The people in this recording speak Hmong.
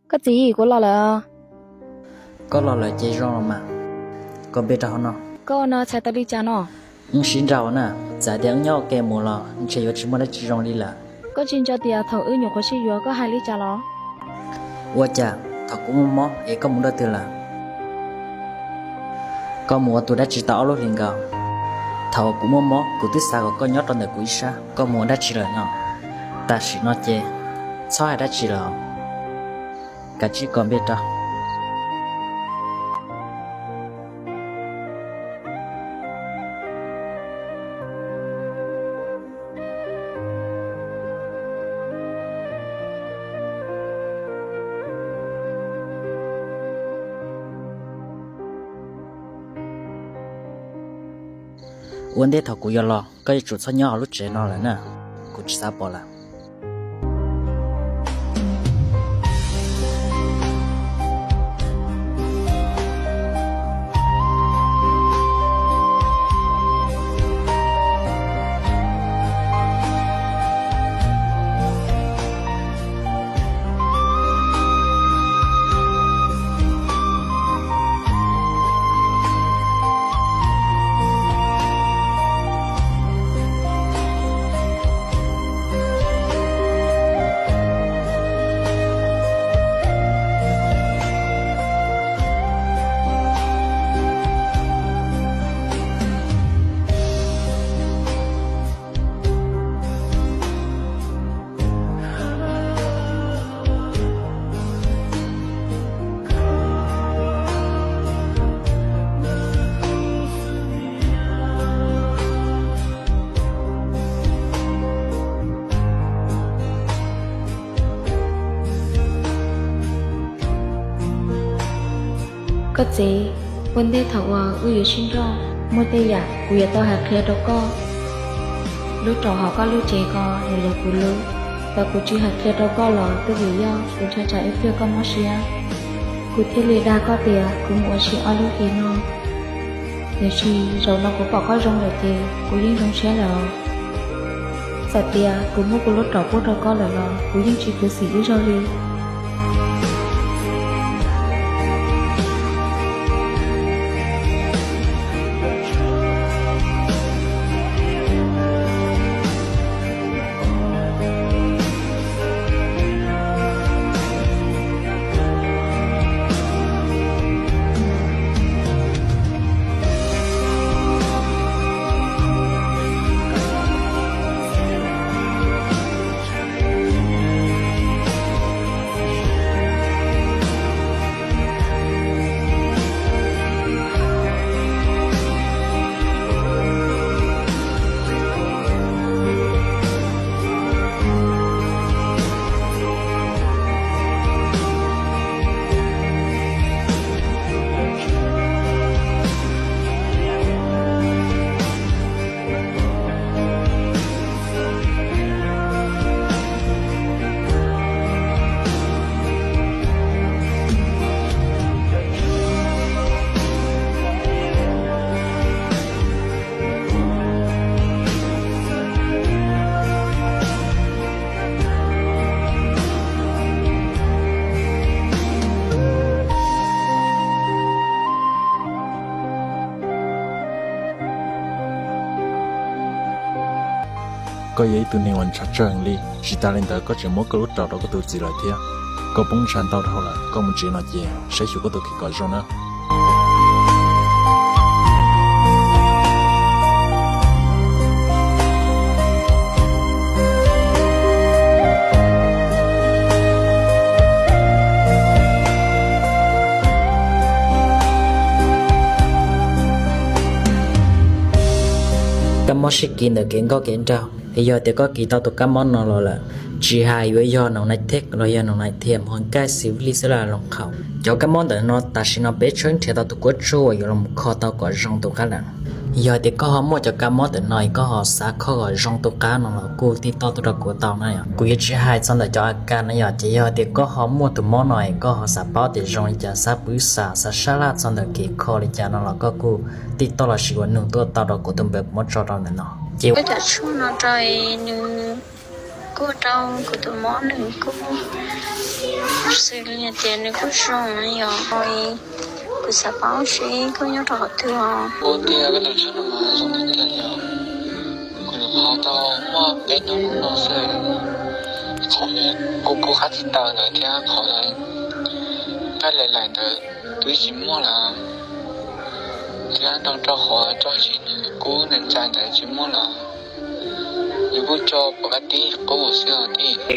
Koj txiv, kuv los lawm. Koj los lawm ces zoo los mas. Koj npe rau hauv no. Koj ua no txhais tau li cas no? Wb sib nrauj na, txawm tias wb nyob ua ke mus los ntshe yuav tsis muaj dab tsi zoo li lawm. Koj tsis nco tias thaum wb nyuam qhuav sib yuav koj hais li cas los? Ua cas thaum kuv muaj mob es koj mus dua twg lawm? Koj mus ua tus dab tsi tau ob lub hlis nkaus? Thaum kuv muaj mob kuv twb xav kom koj nyob rau ntawm kuv ib sab, koj mus ua dab tsi lawm no? Tam sim no ces txhob hais dab tsi lawm, kav tsij kos npe rau. Ua ntej thaum kuv yuav los, koj yuav tsum txhob nyob hauv lub tsev no lawm na, kuv tsis xav pom lawm. Koj txiv, ua ntej thaum uas wb yuav sib nrauj, muaj tej yam kuv yuav tau hais qhia rau koj. Lub rau hauv koj lub tsev ko nws yog kuv lub, txawm kuv tsis hais qhia rau koj los twb vim yog kuv ntshai tsam ib pliag koj mob siab, kuv thiaj li dag koj tias kuv mus ua si ob lub hlis no. Tiam sis zaum no kuv pom koj zoo lawm ces kuv yeej zoo siab lawm. Txawm tias kuv muab kuv lub rau pub rau koj lawm los kuv yeej tsis khuv xim ib zaug li. Koj yog ib tug neeg uas ntshav tsawg heev li, tsis tas li ntawd koj tseem muab koj lub rau rau koj tus txiv lawm thiab. Koj poob ntshav ntau dhau lawm, koj mus tsev no ces saib xyuas koj tus kheej kom zoo na. Kab mob sib kis ntawm kev nkauj kev nraug, yog tias koj kis tau tus kab mob no los lawm, tsis hais yuav yog noog nai thej los yog noog nai thiam hua nkaij xis vij lij xab laj loos qhaum, cov kab mob ntawm no tam sim no peb tshawb nrhiav tau tus kuab tsuab uas yuav los kho tau kom zoo tus qab lawm. Yog tias koj ho muaj cov kab mob ntawm no es koj ho xav kho kom zoo tus qab no los kuj tij toj tuaj rau kuv tau na yom. Kuv yuav tsis hais txog ntawm cov a kas na yom, ces yog tias koj ho muaj tus mob no es koj ho xav paub tias zoo li cas, xav pwv xam, xav sab laj txog ntawm kev kho li cas no los koj kuj tij toj los sis ua nug tuaj tau rau kuv tus npawb kuv muab tso rau ntawm no. Ces cov tshuaj no rau nws Kuj rau kuv tus mob nws kuj xws li hais tias nws kuj zoo yom. Kuv xav paub seb koj nyob rau qhov twg os. Kuv tias koj tus tsheb no mas zoo tiag tiag li os. Kuv nyuam qhuav tau muaj peb hnub no xwb. Qhov kuv kuv qab tsis taws ntawd thiab qhov nqaij laim laim ntawd twb tsis muaj lawm, thiab nrog rau qhov tso siv kub ntxais ntxais ntawd tsis muaj lawm. Yus kuj tso pov ka tib qub xwb os tij.